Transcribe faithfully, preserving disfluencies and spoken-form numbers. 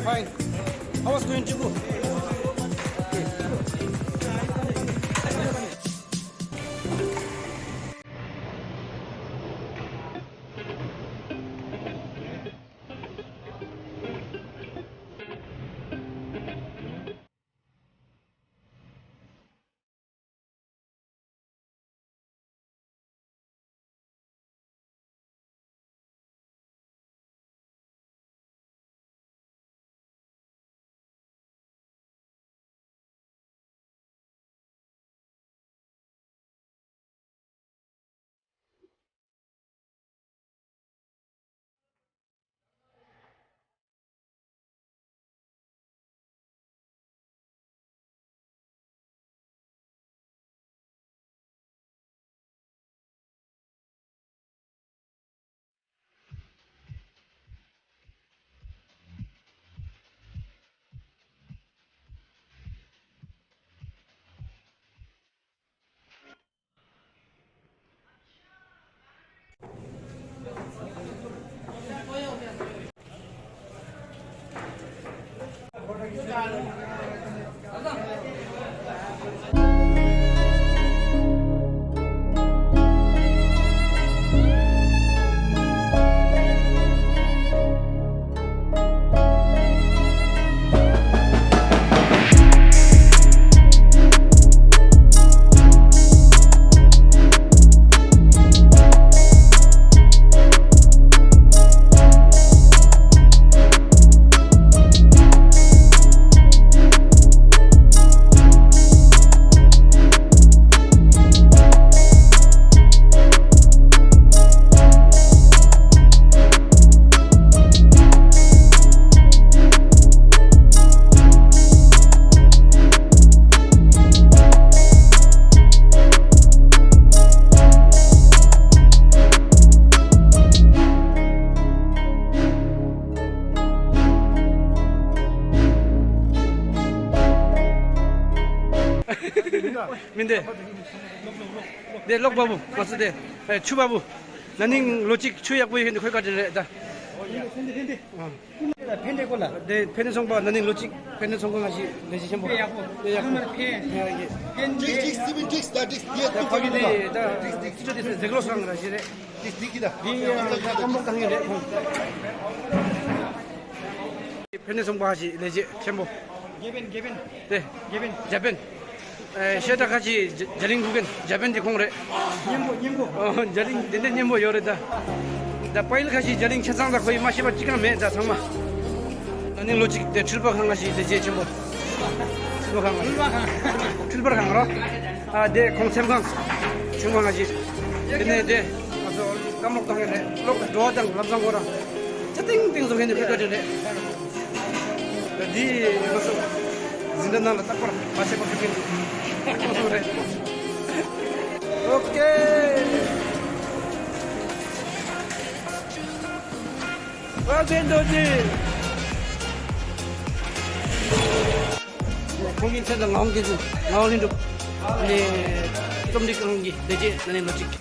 Fine. How was going to go? མི་འདི། འདི་ལོག་པ་བུ། ང་ཚོ་འདི། ཨེ། ཆུ་པ་བུ། ན་ནིང་ལོ་གཅིག་ཆུ་ཡག་པོ་ཡོད་མཁན་འདི་ཁོའི་བཀའ་དྲིན་རེད་ད། ཕན་བདེ་སྐོར་ལ། འདི་ཕན་བདེ་ཚོང་པ་ན་ནིང་ལོ་གཅིག་ཕན་བདེ་ཚོང་པ་ང་ཞིག་ལས་གཞི་ཆེན་པོ། ཕན་ཡག་པོ། ཕན་ཡག་པོ། ཕན་ཡག་གི། ཕན་བདེ། ཇིག་ཇིག་སི་བིན་ཇིག་ད་ཇིག་ཡ་ད་ཕ་གི་འདི་ད་ཇིག་ཇིག་ཅི་ཅི་འདི་ཟེ་ག་ལོ་སང་ར་ཞིག་རེད། འདི་ཡང་སྐམ་པོ་བཏང་ཡོད་རེད་ཁོང་། ཕན་བདེ་ཚོང་པ་ཞིག་ལས་བྱེད་ཆེན་པོ། དགེ་འཕེན། དགེ་འཕེན། དེ། དགེ་འཕེན། འཇར་པན། ཨེ། ཤེ་ད་ཁ་ཅིག་རྒྱ་རྒྱ་གླིང་སྒུག་མཁན་འཇར་པན་དེ་ཁོང་རེད། སྙན་པོ་སྙན་པོ། ཨོ། རྒྱ་གླིང་དེ་འདྲ་སྙན་པོ་ཡོད་རེད་ད། ད་པ་ཡིལ་ཁ་ཅིག་རྒྱ་གླིང་ཆ་ཚང་ད་ཁོ་ཡི་མ་ཤེས་པ་ཅི་གང་མེད་ད་ཚང་མ། ན་ནིང་ལོ་གཅིག་དེ་འཕྲུལ་པ་ཁང་ང་ཞིག་ལས་བྱེད་ཆེན་པོ། འཕྲུལ་པ་ཁང་ང་། འཕྲུལ་པ་ཁང་རོ། ཨ། དེ་ཁོང་སེམས་ཁང་། སེམས་ཁང་ང་ཞིག་དེ་ནས་དེ། ང་ཚོ་སྐམ་ལོག་གཏོང་མཁན་རེད། གློག་འགྲོ་བ་དང་ལམ་སང་ཁོ་རང་ཅི་ཏིང་ཏིང་བཟོ་མཁན་དེ་ཁོའི་བཀའ་དྲིན་རེད། ད་འདི་ང་ཚོ་འཛིན་གྲྭ་ནང་ལ་རྟག་པར་མ་ཆད་པར་ཕེབས་མཁན་དེ་ཁོང་ཚོ་རེད། ཨོ་ཀེ། དཔལ་ལྡན་རྡོ་རྗེ། ཁོང་གི་མཚན་ལ་ངག་དབང་རྒྱལ་བཙུན། ངག་དབང་ལྷུན་གྲུབ། ཨ་ནི་རྩོམ་སྒྲིག་ཁང་གི་ལས་བྱེད་ན་ནིང་ལོ་གཅིག